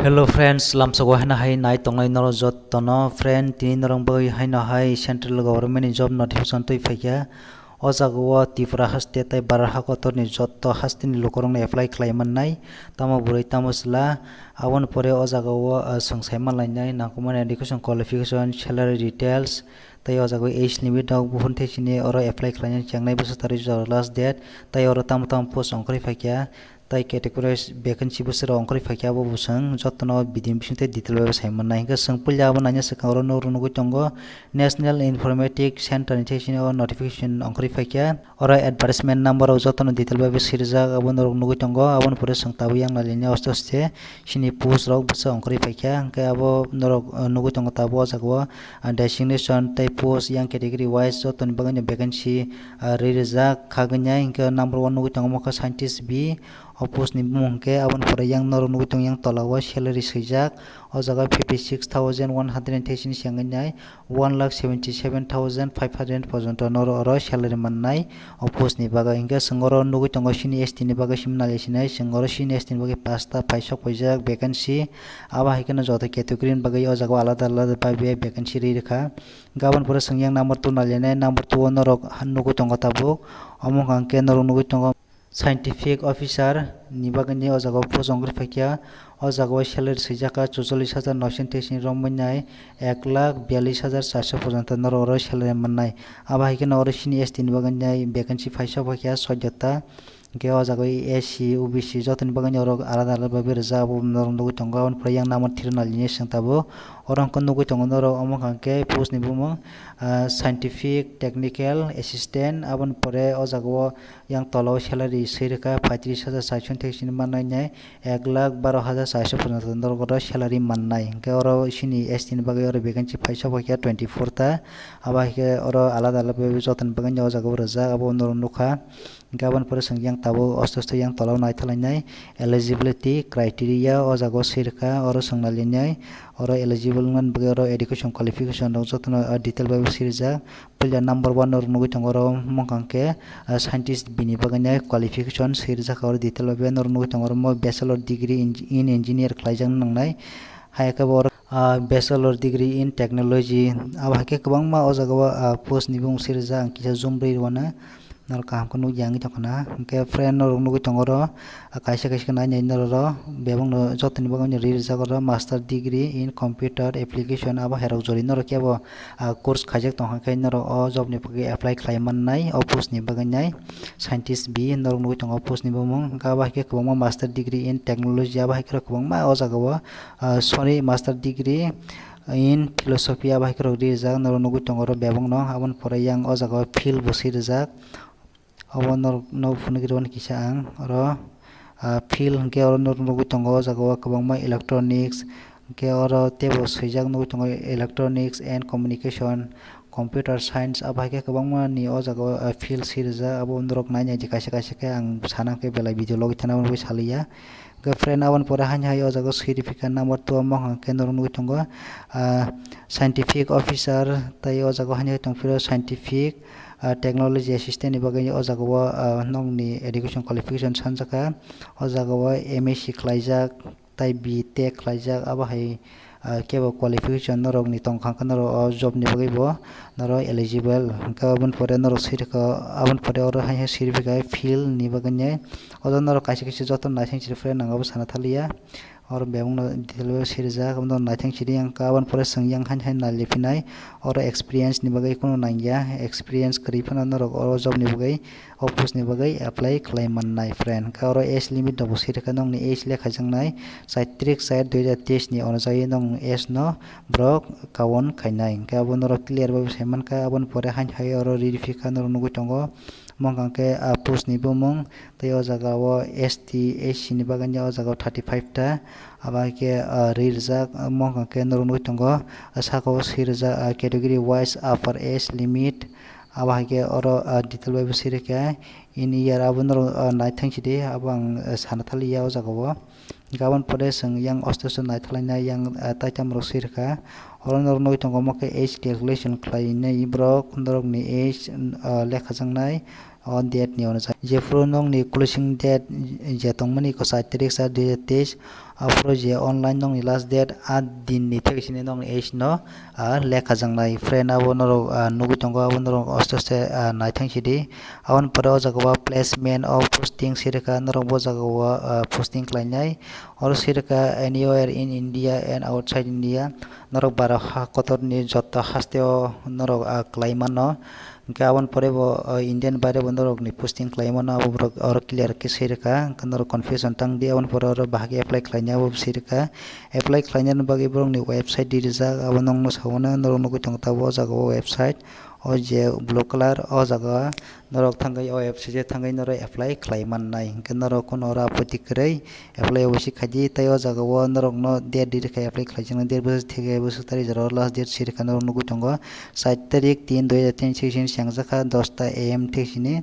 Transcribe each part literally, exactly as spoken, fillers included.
Hello friends, lamsao haino hai nai tongnai norok jotono. Friend, tini norok bagwi haino hai central government ni job notification twi phaikha. O jaga o Tripura haste tei Bharat hakotor ni joto haste ni lukurok no apply khlai mannai. Tamo bwrwi tamo chwla. Aboni pore o jaga o, ah, swng sai manlainai nangkukmani education qualification, salary details, tei o jaga o age limit rok buphuru thai sini oro apply khlainani chengnai bwswk tarikh jora last date, tei oro tamo tamo post ongkhorwi phaikha. Tai categories vacancy bwswk rok ongkhorwi phaikha abo bo chwng jotono video ni bisingtwi detail bai sai mannai. Hinkhe chwng puila abo naina swkang oro norok nugwi tongo National Informatic Center ni thai sini o notification ongkhorwi phaikha. Oro advertisement number rok jotono detail bai swijak abo norok nugwi tongo. Aboni pore chwng tabuk yang nailini aste aste sini post rok bwswk ongkhorwi phaikha. Hinkhe abo norok, uh, nugwi tongo tabuk o jaga o, uh, designation tei post yang category wise jotoni bagwi no vacancy, uh, ri rijak khagwi nai. Hinkhe number one nugwi tongo mokha scientist B. O post ni bumung hwnkhe aboni pore yang norok nugwi tongo yang tola o salary swijak. O jaga fifty six thousand one hundred and thirty sini se wngwi nai one lakh seventy seven thousand five hundred porjonto norok oro salary mannai o post ni bagwi. Hinkhe chwng oro nugwi tongo sini S T ni bagwi simi nali sinai, chwng oro sini S T ni bagwi pasta paisok paijak vacancy. Abo hai kheno joto category ni bagwi o jaga o alada alada bai vacancy ri rwkha. Hinkhe aboni pore chwng yang number two nali nai, number two o norok nugwi tongo tabuk. Omo wngkha hinkhe norok nugwi tongo. Scientific officer ni bagwi ni o jaga o post ongkhorwi phaikha. O jaga o salary swijak kha chuchollis hajar noisho teis ni romwi nai ek lakh biyallis hajar charso porjonto norok oro salary mannai. Abo hai kheno oro sini S T ni bagwi nai vacancy phaisa phaikha soidota. Hinkhe o jaga o S C, O B C jotoni bagwi ni oro alada alada bai rijak abo norok nugwi tongo. Aboni pore yang number three nalini swng tabuk. Oro hwnkhe nugwi tongo norok omo wngkha hinkhe post ni bumung, ah, scientific technical assistant. Aboni pore o jaga o yang tola o salary swi rwkha paitris hajar charso thai sini mannai nai ek lakh baro hajar charso porjonto norok oro salary mannai. Hinkhe oro sini S T ni bagwi oro vacancy phaisa phaikha twenty four ta. Abo hai khe oro alada alada bai jotoni bagwi o jaga o rijak abo norok nukha. Hinkhe aboni pore chwng yang tabuk aste aste yang tola o naithalainai eligibility criteria o jaga o swi rwkha oro chwng nailainai. Oro eligible wngmani bagwi oro education qualification rok jotono, ah, detail bai bo swi rijak. Puila number one norok nugwi tongo oro wngkha hinkhe, ah, scientist bini bagwi nai qualification swi rijak oro detail bai norok nugwi tongo oro mo bachelor degree in, in engineer khlaijak nangnai. Hai khe bo oro, ah, bachelor degree in technology abo hai khe kwbangma o jaga o, ah, post ni bumung swi rijak ang kisa zoom rwi rwna. Norok kaham khe nukya wngwi tongkha na. Hinkhe friend norok nugwi tongo oro, ah, kaisa kaisa khe nai nai norok oro bebak no jotoni bagwi no ri rijak oro master degree in computer application abo hai rok jori norok kebo, ah, course khaijak tongkha khe norok o job ni bagwi apply khlai mannai o post ni bagwi nai scientist B norok nugwi tongo o post ni bumung. Hinkhe abo hai khe kwbangma master degree in technology abo hai khe kwbangma o jaga o, ah, sorry, master degree in philosophy abo hai khe rok ri rijak norok nugwi tongo oro bebak no. Aboni pore yang o jaga o field bo swi rijak. Obo norok no phunukgwi rwmani kisa ang oro, ah, field hinkhe oro norok nugwi tongo o jaga o kwbangma electronics, hinkhe oro teibo swijak nugwi tongo electronics and communication, computer science, abo hai khe kwbangma ni o jaga o, ah, field swi rijak. Abo norok nai nai di kaisa kaisa khe ang sana khe belai video logi thana abo salaiya. Hinkhe friend aboni pore haino hai o jaga o swi rwphikha number two o mokang khe norok nugwi tongo, ah, scientific officer, tei o jaga o haino tongphiro scientific, ah, technology assistant ni bagwi o jaga o, ah, nokni education qualification sanjakha. O jaga o M S C khlaijak, tei B Tech khlaijak, abo hai, ah, kebo qualification norokni tongkha khe norok o job ni bagwi bo norok eligible. Hinkhe aboni pore norok swi rwkha, aboni pore oro haino swi rwphikha field ni bagwi nai. Oro norok kaisa kaisa joto naithang chiri phre nang abo sana thaliya. Oro bebak no detail o swi rijak, abo no naithang chiri yang ka, aboni pore chwng yang haino haino nai liphinai. Oro experience ni bagwi kunu nangya, experience kwrwi phano norok oro job ni bagwi, o post ni bagwi apply khlai mannai friend. Ka oro age limit rok bo swi rwkha, nokni age lekha jaknai chaitrik char dui hajar teis ni onujai nokni age no borok kaon khainai. Hinkhe abo norok clear bai bo sai mankha, aboni pore haino hai oro ri rwphikha norok nugwi tongo. Mokang khe, ah, post ni bumung, tei o jaga o S T, S C ni bagwi o jaga o thirty five ta, abo hai khe, ah, ri rijak, ah, mokang khe norok nugwi tongo, ah, saka o swi rijak, ah, category wise upper age limit, abo hai khe oro, ah, detail bai bo swi rwkha. In year abo norok, ah, naithang sidi, abo ang, ah, sana thaliya o jaga o. Gabon pore chwng yang osto osto naithalaina yang, ah, taitam rok swi rwkha. Oro norok nugwi tongo omo khe age calculation khlainai borok, norokni age, ah, lekha jaknai. O date ni onusari jephuru nokni closing date je tongmani ko char tarik char dui hajar teis, aphuru je online nokni last date a din ni thek sini nokni age no a lekha jangnai. Friend, abo norok, ah, nugwi tongo, abo norok aste aste, ah, naithang sidi. Aboni pore o jaga o placement o posting sirikha, norok bo jaga o, ah, posting khlainai. Oro sirikha anywhere in India and outside India, norok bara ha kotorni joto haste o norok, ah, khlai mano. Hingke aboni pore bo, ah, Indian baire bo norokni posting khlai mano, abo borok oro clear khe sirikha, hingke norok confusion tang di. Aboni pore oro bahai khe apply khlainai abo sirikha. Apply khlainani bagwi borokni website di rijak, abo nokno saui mano, norok nugwi tongo tabuk o jaga o website, o je blue colour o jaga norok thangwi o website o thangwi norok apply khlai mannai. Hingke norok kunu oro apoti kwrwi apply obosi khaidi, tei o jaga o norokno date di rikha apply khlaijaknai, date bwswk thik khe bwswk tarik jora o last date sirikha norok nugwi tongo, char tarik tin dui hajar teis sini sengjakha dosta A M thik sini.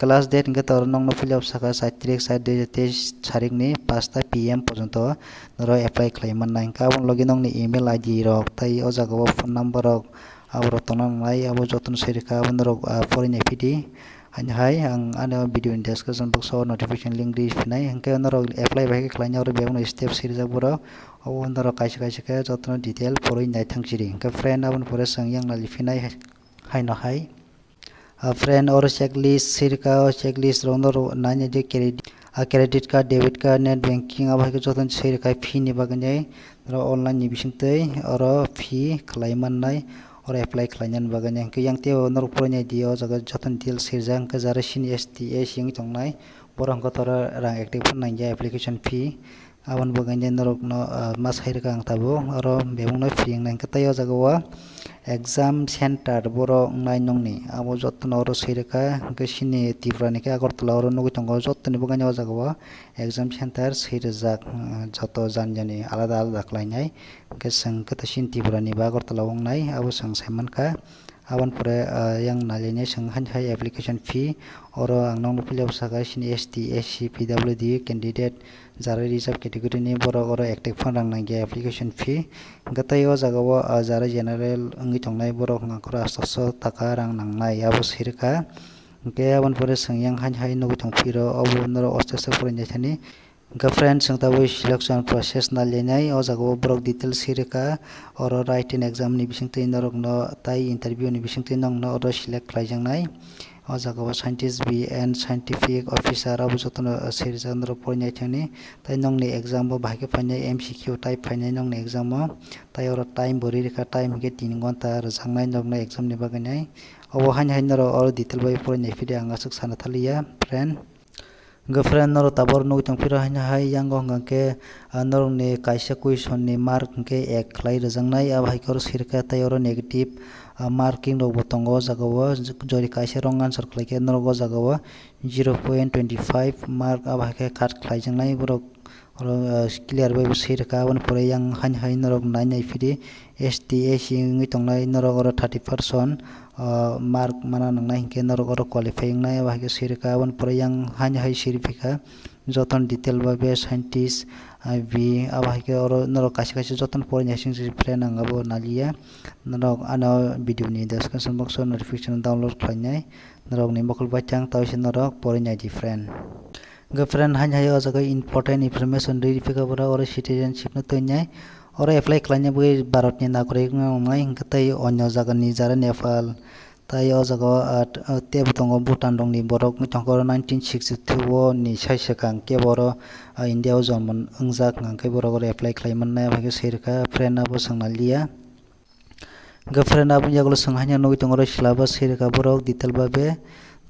Last date hingke toro nokno puila saka char tarik char dui hajar teis tarikni pasta P M porjonto norok apply khlai mannai. Hingke aboni logi nokni email I D rok tei o jaga o phone number rok aborok tongna nangnai, abo jotono sirikha abo norok, ah, porinai phidi. Haini hai ang ano video ni description box o notification link ri phinai, hingke norok apply bai khe khlaina oro bebakno step sirijak borok, obo norok kaisa kaisa khe jotono detail porwi naithang sidi. Hingke friend, aboni pore chwng yang nali phinai haino hai. Ah, friend, oro checklist sirikha, o checklist rokno ro-, naina je credit, ah, credit card, debit card, net banking, abo hai khe jotono sirikha fee ni bagwi nai, oro online ni bisingtwi oro fee khlai mannai, oro apply khlainani bagwi nai. Hingke yang tei o norok poroi nai di, o jaga jotono detail sirijak, hingke jara sini S T, S C wngwi tongnai, borok hingke toro rang ek twi phano nangya application fee. Aboni bagwi norokno, ah, ma sai rwkha ang tabuk, oro bebakno phiyang nai hwnkhe tei o jaga o exam center borok wngnai nokni, abo jotono oro sai rwkha, hwnkhe chini Tripura ni khe Agartala oro nugwi tongo, jotoni bagwi o jaga o exam center sai rwjak, ah, joto jani jani alada alada khlainai, hwnkhe chwng khe chini Tripura ni bo Agartala o wngnai, abo chwng sai mankha. Aboni pore, ah, yang naliani chwng haini hai application fee, oro ang nokno puila bwsaka chini S T, S C, P W D candidate, jara reserve category ni borok oro ek twi phano rang nangya application fee. Hwnkhe tei o jaga o, ah, jara general wngwi tongnai borok hwnkhe oro asto asto taka rang nangnai abo sirikha. Hwnkhe aboni pore chwng yang haini hai nugwi tongphiro obo norok asto asto porina thani. Hwnkhe friends, chwng tabuk selection process nalianai, o jaga o borok details sirikha, oro written exam ni bisingtwi norokno tai interview ni bisingtwi nokno oro select khlaijaknai. O jaga o scientist B and scientific officer abo jotono sirijak norok porina thani, tai nokni exam bo bahai khe phainai, M C Q type phainai nokni exam o, tai oro time bo ri rikha, time hwnkhe tin ghonta rwjaknai norokno exam ni bagwi nai. Obo haini hai norok oro detail bai porina phidi ang aswk sana thaliya friend. Hwnkhe friend, norok tabuk nugwi tongphiro haino hai yango hwnkha khe, ah, norokni kaisa question ni mark hwnkhe ek khlai rwjaknai, abo hai khe oro sirikha tei oro negative, ah, marking rokbo tongo o jaga o, jori kaisa wrong answer khlai khe norok o jaga o zero point twenty five mark abo hai khe cut khlaijaknai borok oro, ah, clear bai bo sirikha, aboni pore yang haino hai norok nai nai phidi S T, S C wngwi tongnai norok oro thirty percent, ah, mark mana nangnai hwnkhe norok oro qualify wngnai, abo hai khe sirikha. Aboni pore yang haino hai siriphikha jotono detail bai be scientist, ah, B, abo hai khe oro norok kaisa kaisa jotono porina sing sing friend ang abo naliya. Norok ano video ni description box o notification download khlainai, norokni mokol baithang tei se norok porina di friend. Hwnkhe friend, haino hai o jaga important information ri phikha borok oro citizenship no twi nai. Oro apply khlaina bagwi Bharat ni nagorik wng wngnai, hwnkhe tei onyo jaga ni jara Nepal, tei o jaga o, ah, t-, ah, teibo tongo Bhutan rokni borok wng tongkha oro nineteen sixty two o ni sai swkang kebo oro, ah, India o jonmo wngjak hwnkhe borok oro apply khlai mannai, abo hai khe swi rwkha friend abo swngna liya. Hwnkhe friend, aboni yagulo chwng haino nugwi tongo oro syllabus swi rwkha borok detail babe.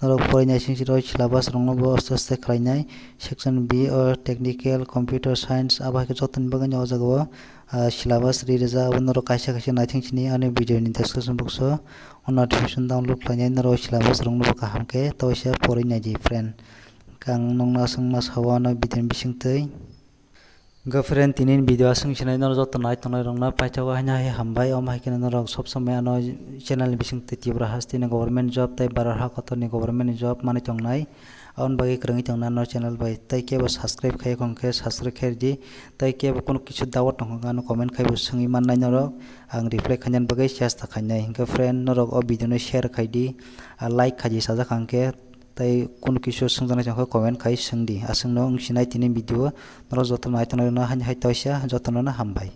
Norok porina sing siro syllabus rokno bo aste aste khlainai. Section B o technical, computer science, abo hai khe jotoni bagwino o jaga o, ah, syllabus ri rijak. Abo norok kaisa kaisa naithang sini ani video ni description box o notification download khlainai norok syllabus rokno bo kaham khe tei se porwi nai di friend. Ang nokno aswk ma sao ano video ni bisingtwi. Hwnkhe friend, tini ni video aswk sinai norok joto nai tongnai rokno paithago haino hai hambai, omo hai kheno norok sob somoi ano channel ni bisingtwi Tripura hasteni government job tei Bharat ha kotorni government ni job manwi tongnai. Aboni bagwi kwrwngwi tongna no channel bai tei kebo subscribe khai khon khe subscribe khai di, tei kebo kunu kisu doubt tongkha ano comment khai bo swngwi mannai norok, ang reply khainani bagwi chesta khainai. Hwnkhe friend, norok o video no share khai di, ah, like khaidi sajak hwnkhe. Tai kunu kisu swngjak nai chong khe comment khai swng di. Aswk no wng sinai tini video, norok joto nai tongnai rok no haini hai toisa, joto no hambai.